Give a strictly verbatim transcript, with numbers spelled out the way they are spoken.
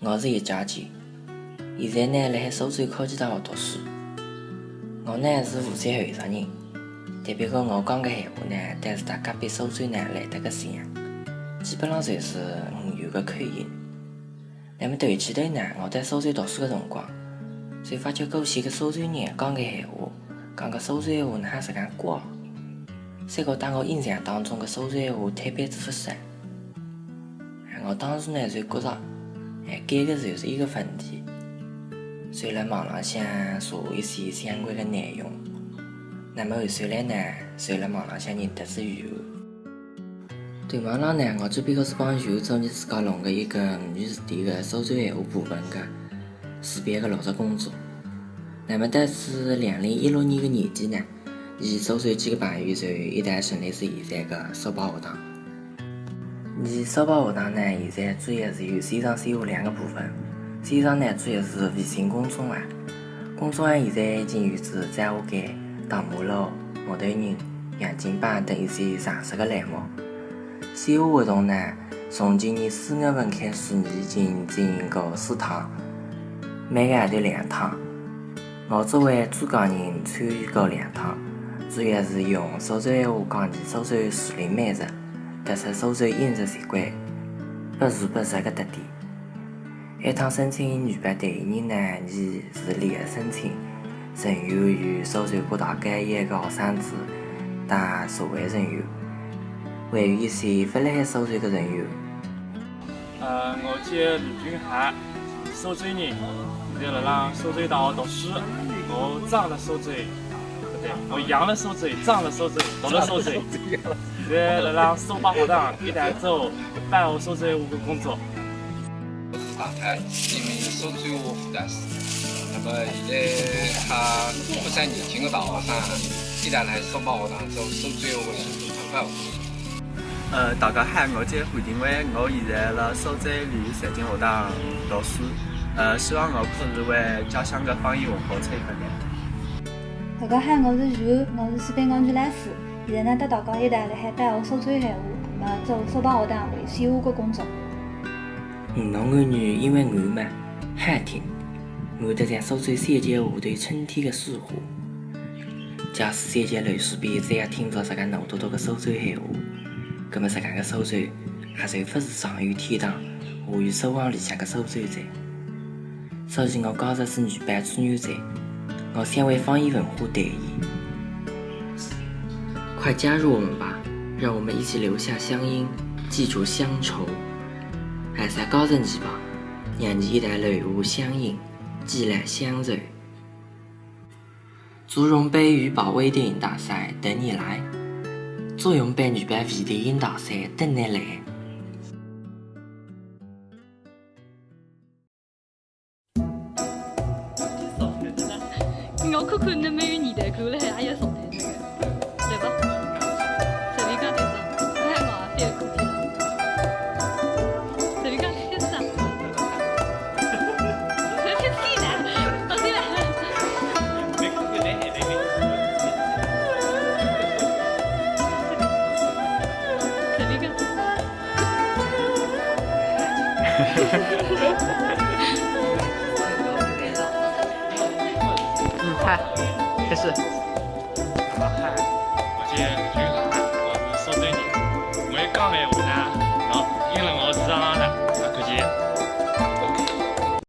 我是叶佳琪，现在呢辣海苏州科技大学读书。我呢是无锡后山人，特别个我讲个闲话呢，搭自家隔壁苏州呢来得个像，基本上侪是吴语个口音。那么头一记得呢，我在苏州读书个辰光，就发觉过去个苏州人讲个闲话，讲个苏州闲话哪哈实梗怪，三个搭我印象当中个苏州闲话推扳仔勿少。 我当时呢就觉着，哎，搿个就是一个问题，就辣网浪向查一些相关个内容。那么后来呢，就辣网浪向认得仔雨涵。对网浪呢，我只不过是帮雨涵做伲自家弄个一个吴语词典个苏州闲话部分个识别个录制工作。那么到仔两零一六年个年底呢， 伲苏州几个朋友就一道成立仔现在个苏北学堂。伲苏北学堂呢，现在主要是有线上线下两个部分。线上呢，主要是微信公众号。公众号现在已经有仔张家界、大马路、木头人、杨金榜等一些常设个栏目。线下活动呢，从今年四月份开始，伲已经进行过四趟，每个号头两趟。 我作为主讲人参与过两趟，主要是用苏州闲话讲起苏州市里美食，特色苏州饮食习惯，勿时勿食个特点。一趟申请女班代言人呢，伲是联合申请，成员有苏州各大高校个学生子搭社会人员，还有一些勿辣海苏州个人员。 呃，我叫李俊涵，苏州人，现在辣辣苏州大学读书。我长了苏州，不对，我养了苏州，长了苏州，读了苏州。现在辣辣苏北学堂一道做办学苏州闲话个工作。我是大泰，一名苏州话辅导师。那么现在搭勿少年轻个大学生一道辣苏北学堂做苏州闲话个办学。 呃，大家好，我叫胡定伟，我现在辣苏州旅游财经学堂读书，呃，希望我可以为家乡个方言文化出一份力。大家好，我是雨涵，我是西北话女老师，现在呢搭大家一道辣海办学苏州闲话，呃，做苏北学堂会线下个工作。吴侬个女因为吴嘛，好听，吴得像苏州三桥下头春天个水花。 假使三桥楼势边再也听勿着自家糯笃笃个苏州闲话，葛么自家个苏州也就勿是上有天堂，下有苏杭里向个苏州哉。所以我假使是女班志愿者，我想为方言文化代言。快加入我们吧，让我们一起留下乡音，记住乡愁。还是要告诉你吧，让你一代留下乡音，记来乡愁。 祝融杯女班微电影大赛等你来，祝融杯女班微电影大赛等你来。我看看侬蛮有年代感了，还要上台这个，对吧？随便讲点啥，我还蛮有感觉。随便讲点啥。 嗯，好，开始。